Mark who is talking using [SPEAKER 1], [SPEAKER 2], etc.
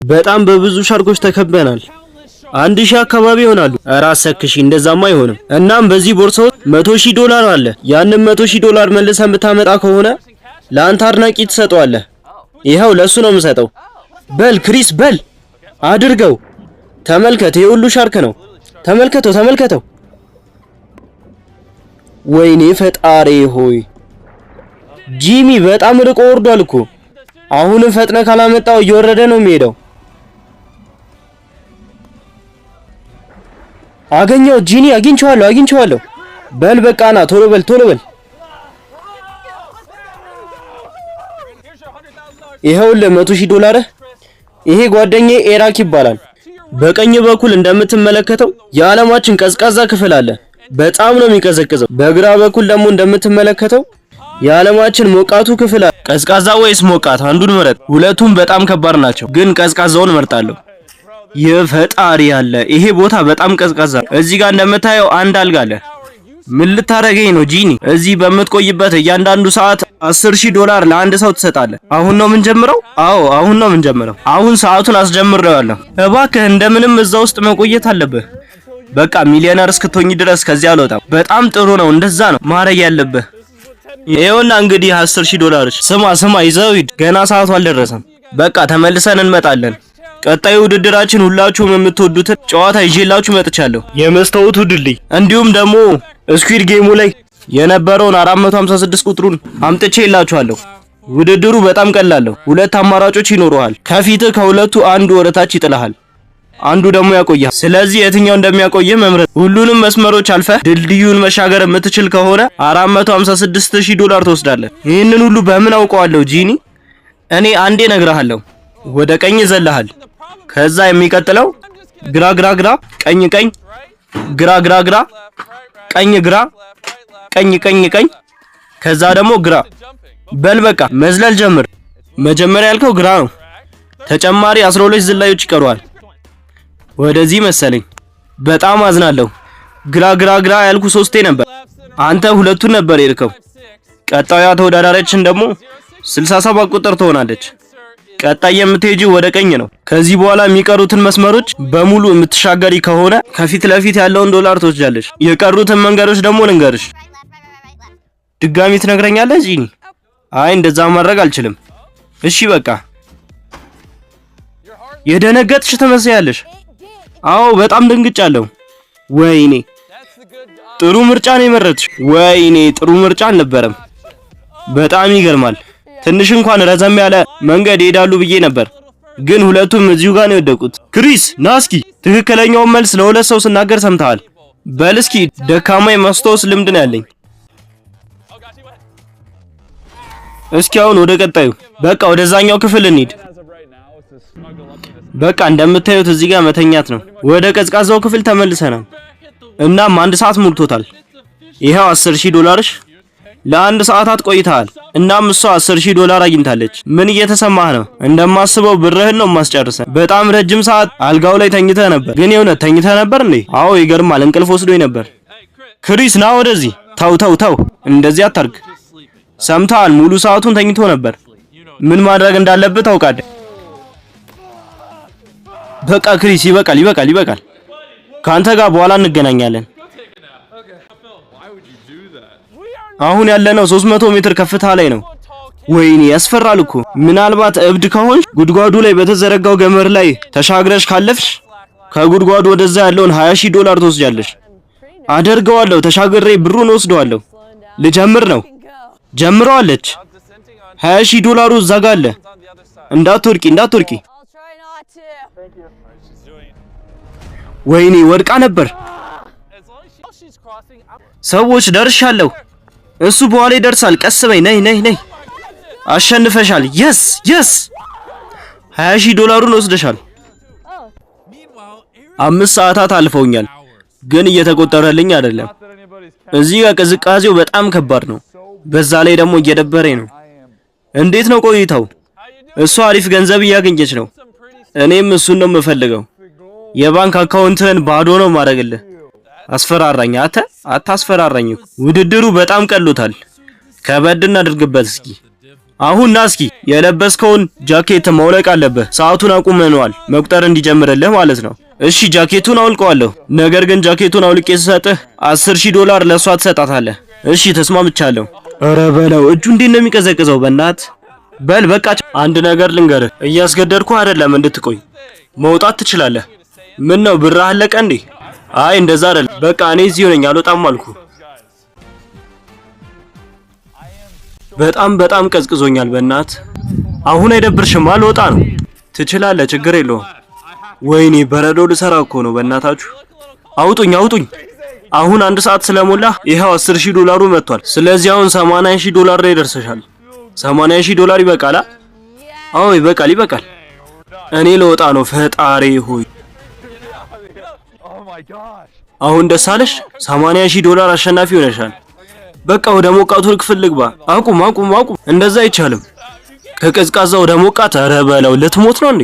[SPEAKER 1] በጣም በብዙ ሻርኮች ተከበናል። 1000 አካባቢ ይሆናሉ። ኧረ አሰክሺ፣ እንደዛማ አይሆንም። እናም በዚህ ቦርሳ ውስጥ $100,000 አለ። ያንን $100,000 መልሰህ የምታመጣ ከሆነ ለአንተ አድናቂ ትሰጠዋለህ። ይኸው ለሱ ነው የምሰጠው። በል ክሪስ፣ በል አድርገው። ተመልከት፣ ይሄ ሁሉ ሻርክ ነው። ተመልከተው፣ ተመልከተው። ወይኔ ፈጣሪ ሆይ ጂሚ በጣም ርቆ ወርዷል እኮ። አሁንም ፈጥነ ካላመጣው እየወረደ ነው የሚሄደው። አገኘው ጂኒ፣ አግኝቼዋለሁ፣ አግኝቼዋለሁ። በል በቃ ና፣ ቶሎ በል፣ ቶሎ በል። ይኸውልህ $100,000። ይሄ ጓደኛዬ ኤራክ ይባላል። በቀኝ በኩል እንደምትመለከተው የዓለማችን ቀዝቃዛ ክፍል አለ። በጣም ነው የሚቀዘቅዘው። በግራ በኩል ደግሞ እንደምትመለከተው የዓለማችን ሞቃቱ ክፍል አለ። ቀዝቃዛ ወይስ ሞቃት? አንዱን ምረጥ። ሁለቱም በጣም ከባድ ናቸው፣ ግን ቀዝቃዛውን እመርጣለሁ። የፈጣሪ ያለ ይሄ ቦታ በጣም ቀዝቃዛ። እዚህ ጋር እንደምታየው አንድ አልጋ አለ። ምን ልታረገኝ ነው ጂኒ? እዚህ በምትቆይበት እያንዳንዱ ሰዓት $10,000 ለአንድ ሰው ትሰጣለህ። አሁን ነው የምንጀምረው? አዎ አሁን ነው የምንጀምረው። አሁን ሰዓቱን አስጀምሬዋለሁ። እባክህ እንደምንም እዛ ውስጥ መቆየት አለብህ። በቃ ሚሊዮነር እስክትሆኝ ድረስ ከዚህ አልወጣም። በጣም ጥሩ ነው። እንደዛ ነው ማድረግ ያለብህ። ይኸውና እንግዲህ $10,000። ስማ ስማ፣ ይዘው ሂድ። ገና ሰዓቱ አልደረሰም። በቃ ተመልሰን እንመጣለን። ቀጣዩ ውድድራችን ሁላችሁም የምትወዱትን ጨዋታ ይዤላችሁ መጥቻለሁ። የመስታወቱ ድልድይ እንዲሁም ደግሞ Squid Game ኡ ላይ የነበረውን 456 ቁጥሩን አምጥቼ ይላችኋለሁ። ውድድሩ በጣም ቀላል ነው። ሁለት አማራጮች ይኖሩሃል። ከፊትህ ከሁለቱ አንዱ ወደታች ይጥልሃል፣ አንዱ ደግሞ ያቆያል። ስለዚህ የትኛው እንደሚያቆይህ መምረጥ። ሁሉንም መስመሮች አልፈህ ድልድዩን መሻገር የምትችል ከሆነ $456,000 ትወስዳለህ። ይህንን ሁሉ በምን አውቀዋለሁ ጂኒ? እኔ አንዴ እነግርሃለሁ። ወደ ቀኝ ዘለሃል። ከዛ የሚቀጥለው ግራ ግራ ግራ፣ ቀኝ ቀኝ፣ ግራ ግራ ግራ፣ ቀኝ ግራ፣ ቀኝ ቀኝ ቀኝ፣ ከዛ ደግሞ ግራ። በል በቃ መዝለል ጀምር። መጀመሪያ ያልከው ግራ ነው። ተጨማሪ 12 ዝላዮች ይቀሩሃል። ወደዚህ መሰለኝ። በጣም አዝናለሁ። ግራ ግራ ግራ ያልኩ ሶስቴ ነበር። አንተ ሁለቱን ነበር የሄድከው። ቀጣዩ ተወዳዳሪያችን ደግሞ 67 ቁጥር ትሆናለች። ቀጣይ የምትሄጂው ወደ ቀኝ ነው። ከዚህ በኋላ የሚቀሩትን መስመሮች በሙሉ የምትሻገሪ ከሆነ ከፊት ለፊት ያለውን ዶላር ትወስጃለሽ። የቀሩትን መንገዶች ደግሞ ልንገርሽ። ድጋሚ ትነግረኛለህ ጂኒ? አይ እንደዛ ማድረግ አልችልም። እሺ በቃ የደነገጥሽ ትመስያለሽ። አዎ በጣም ደንግጫለሁ። ወይኔ ጥሩ ምርጫ ነው የመረጥሽ። ወይኔ ጥሩ ምርጫ አልነበረም። በጣም ይገርማል። ትንሽ እንኳን ረዘም ያለ መንገድ ይሄዳሉ ብዬ ነበር፣ ግን ሁለቱም እዚሁ ጋር ነው የወደቁት። ክሪስ ና እስኪ። ትክክለኛውን መልስ ለሁለት ሰው ስናገር ሰምተሃል። በል እስኪ። ደካማ የማስታወስ ልምድ ነው ያለኝ። እስኪ አሁን ወደ ቀጣዩ፣ በቃ ወደዛኛው ክፍል እንሂድ። በቃ እንደምታዩት እዚህ ጋር መተኛት ነው። ወደ ቀዝቃዛው ክፍል ተመልሰናል። እናም አንድ ሰዓት ሞልቶታል። ይኸው $10,000ሽ ለአንድ ሰዓታት ቆይተሃል። እናም እሷ $10,000 አግኝታለች። ምን እየተሰማህ ነው? እንደማስበው ብርህን ነው የማስጨርሰህ። በጣም ረጅም ሰዓት አልጋው ላይ ተኝተህ ነበር። ግን የእውነት ተኝተህ ነበር እንዴ? አዎ ይገርማል። እንቅልፍ ወስዶኝ ነበር። ክሪስ ና ወደዚህ። ተው ተው ተው፣ እንደዚህ አታርግ። ሰምተሃል? ሙሉ ሰዓቱን ተኝቶ ነበር። ምን ማድረግ እንዳለብህ ታውቃለህ። በቃ ክሪስ፣ ይበቃል፣ ይበቃል፣ ይበቃል። ከአንተ ጋር በኋላ እንገናኛለን። አሁን ያለነው 300 ሜትር ከፍታ ላይ ነው። ወይኔ ያስፈራል እኮ። ምናልባት እብድ ከሆንሽ ጉድጓዱ ላይ በተዘረጋው ገመድ ላይ ተሻግረሽ ካለፍሽ ከጉድጓዱ ወደዛ ያለውን $20,000 ትወስጃለሽ። አደርገዋለሁ። ተሻግሬ ብሩን ወስደዋለሁ። ልጀምር ነው። ጀምረዋለች። $20,000 እዛ ጋ አለ። እንዳትወድቂ፣ እንዳትወድቂ። ወይኔ ወድቃ ነበር። ሰዎች ደርሻለሁ። እሱ በኋላ ይደርሳል። ቀስ በይ። ነይ ነይ ነይ። አሸንፈሻል። Yes yes። $20,000ን ወስደሻል። 5 ሰዓታት አልፈውኛል፣ ግን እየተቆጠረልኝ አይደለም። እዚህ ጋር ቅዝቃዜው በጣም ከባድ ነው። በዛ ላይ ደግሞ እየደበረኝ ነው። እንዴት ነው ቆይታው? እሷ አሪፍ ገንዘብ እያገኘች ነው። እኔም እሱን ነው የምፈልገው። የባንክ አካውንትህን ባዶ ነው ማድረግልህ። አስፈራራኝ። አተ አታስፈራራኝ። ውድድሩ በጣም ቀሎታል። ከበድ እናድርግበት እስኪ። አሁን ና እስኪ የለበስከውን ጃኬት ማውለቅ አለብህ። ሰዓቱን አቁመነዋል፣ መቁጠር እንዲጀምርልህ ማለት ነው። እሺ ጃኬቱን አውልቀዋለሁ። ነገር ግን ጃኬቱን አውልቄ ስሰጥህ $10,000 ለእሷ ትሰጣታለህ። እሺ ተስማምቻለሁ። ኧረ በለው፣ እጁ እንዴት ነው የሚቀዘቅዘው? በእናት በል በቃ። አንድ ነገር ልንገርህ፣ እያስገደድኩ አይደለም እንድትቆይ፣ መውጣት ትችላለህ። ምን ነው ብርህ አለቀ እንዴ? አይ እንደዛ አይደለም። በቃ እኔ እዚሁ ነኝ፣ አልወጣም አልኩ። በጣም በጣም ቀዝቅዞኛል። በእናት አሁን አይደብርሽም? አልወጣ ነው። ትችላለህ፣ ችግር የለውም። ወይኔ በረዶ ልሰራ እኮ ነው። በእናታችሁ አውጡኝ፣ አውጡኝ። አሁን 1 ሰዓት ስለሞላ ይኸው 10,000 ዶላሩ መጥቷል። ስለዚህ አሁን 80,000 ዶላር ላይ ደርሰሻል። 80,000 ዶላር ይበቃል? አዎ ይበቃል፣ ይበቃል። እኔ ልወጣ ነው። ፈጣሪ ሆይ አሁን ደስ አለሽ? 80,000 ዶላር አሸናፊ ሆነሻል። በቃ ወደ ሞቃቱ ክፍል ልግባ። አቁም፣ አቁም፣ አቁም። እንደዛ አይቻልም። ከቀዝቃዛ ወደ ሞቃት። ኧረ በለው ልትሞት ነው እንዴ?